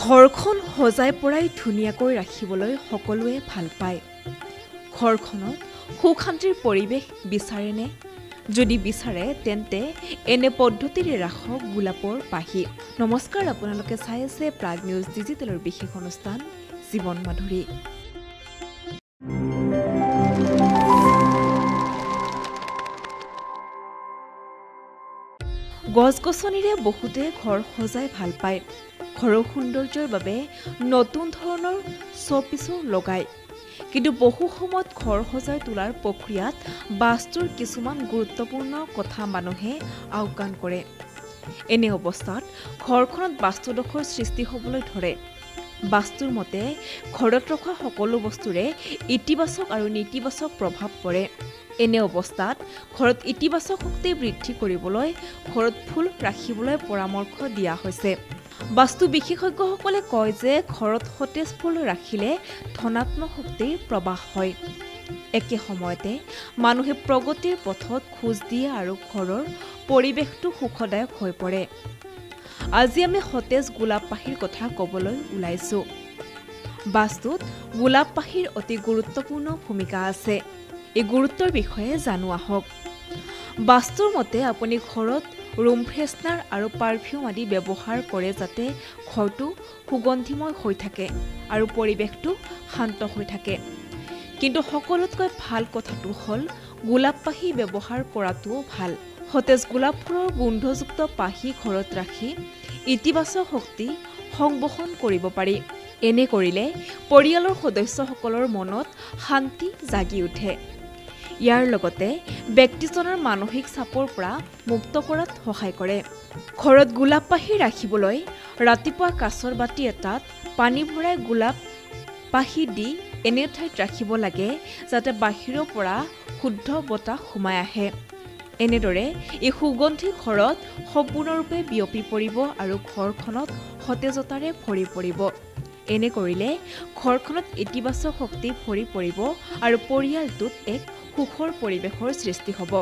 ঘৰখন সজাই পৰাই ধুনীয়াকৈ ৰাখিবলৈ সকলোৱে ভাল পায়। ঘৰখনত সুখ শান্তিৰ পৰিৱেশ বিচাৰেনে? যদি বিচাৰে তেন্তে এনে পদ্ধতিৰে ৰাখক গোলাপৰ পাহি। নমস্কাৰ, আপোনালোকে চাই আছে প্ৰাগ নিউজ ডিজিটেলৰ বিশেষ অনুষ্ঠান জীৱন মাধুৰী। গছ গছনিৰে বহুতে ঘৰ সজাই ভাল পায়। ঘৰৰ সৌন্দৰ্যৰ বাবে নতুন ধৰণৰ শ্ব'পিছো লগায়। কিন্তু বহু সময়ত ঘৰ সজাই তোলাৰ প্ৰক্ৰিয়াত বাস্তুৰ কিছুমান গুৰুত্বপূৰ্ণ কথা মানুহে আওকাণ কৰে। এনে অৱস্থাত ঘৰখনত বাস্তুদোষৰ সৃষ্টি হ'বলৈ ধৰে। বাস্তুৰ মতে ঘৰত ৰখা সকলো বস্তুৰে ইতিবাচক আৰু নেতিবাচক প্ৰভাৱ পৰে। এনে অৱস্থাত ঘৰত ইতিবাচক শক্তি বৃদ্ধি কৰিবলৈ ঘৰত ফুল ৰাখিবলৈ পৰামৰ্শ দিয়া হৈছে। বাস্তু বিশেষজ্ঞসকলে কয় যে ঘৰত সতেজ ফুল ৰাখিলে ধনাত্মক শক্তিৰ প্ৰবাহ হয়। একে সময়তে মানুহে প্ৰগতিৰ পথত খোজ দিয়ে আৰু ঘৰৰ পৰিৱেশটো সুখদায়ক হৈ পৰে। আজি আমি সতেজ গোলাপ পাহিৰ কথা ক'বলৈ ওলাইছোঁ। বাস্তুত গোলাপ পাহিৰ অতি গুৰুত্বপূৰ্ণ ভূমিকা আছে। এই গুৰুত্বৰ বিষয়ে জানো আহক। বাস্তুৰ মতে আপুনি ঘৰত ৰুম ফ্ৰেছনাৰ আৰু পাৰফিউম আদি ব্যৱহাৰ কৰে যাতে ঘৰটো সুগন্ধিময় হৈ থাকে আৰু পৰিৱেশটো শান্ত হৈ থাকে। কিন্তু সকলোতকৈ ভাল কথাটো হ'ল গোলাপ পাহি ব্যৱহাৰ কৰাটোও ভাল। সতেজ গোলাপ ফুলৰ গোন্ধযুক্ত পাহি ঘৰত ৰাখি ইতিবাচক শক্তি সংবহন কৰিব পাৰি। এনে কৰিলে পৰিয়ালৰ সদস্যসকলৰ মনত শান্তি জাগি উঠে। ইয়াৰ লগতে ব্যক্তিজনৰ মানসিক চাপৰ পৰা মুক্ত কৰাত সহায় কৰে। ঘৰত গোলাপ পাহি ৰাখিবলৈ ৰাতিপুৱা কাঁচৰ বাতি এটাত পানী ভৰাই গোলাপ পাহি দি এনে ঠাইত ৰাখিব লাগে যাতে বাহিৰৰ পৰা শুদ্ধ বতাহ সোমাই আহে। এনেদৰে এই সুগন্ধি ঘৰত সম্পূৰ্ণৰূপে বিয়পি পৰিব আৰু ঘৰখনত সতেজতাৰে ভৰি পৰিব। এনে কৰিলে ঘৰখনত ইতিবাচক শক্তি ভৰি পৰিব আৰু পৰিয়ালটোত এক সুখৰ পৰিৱেশৰ সৃষ্টি হ'ব।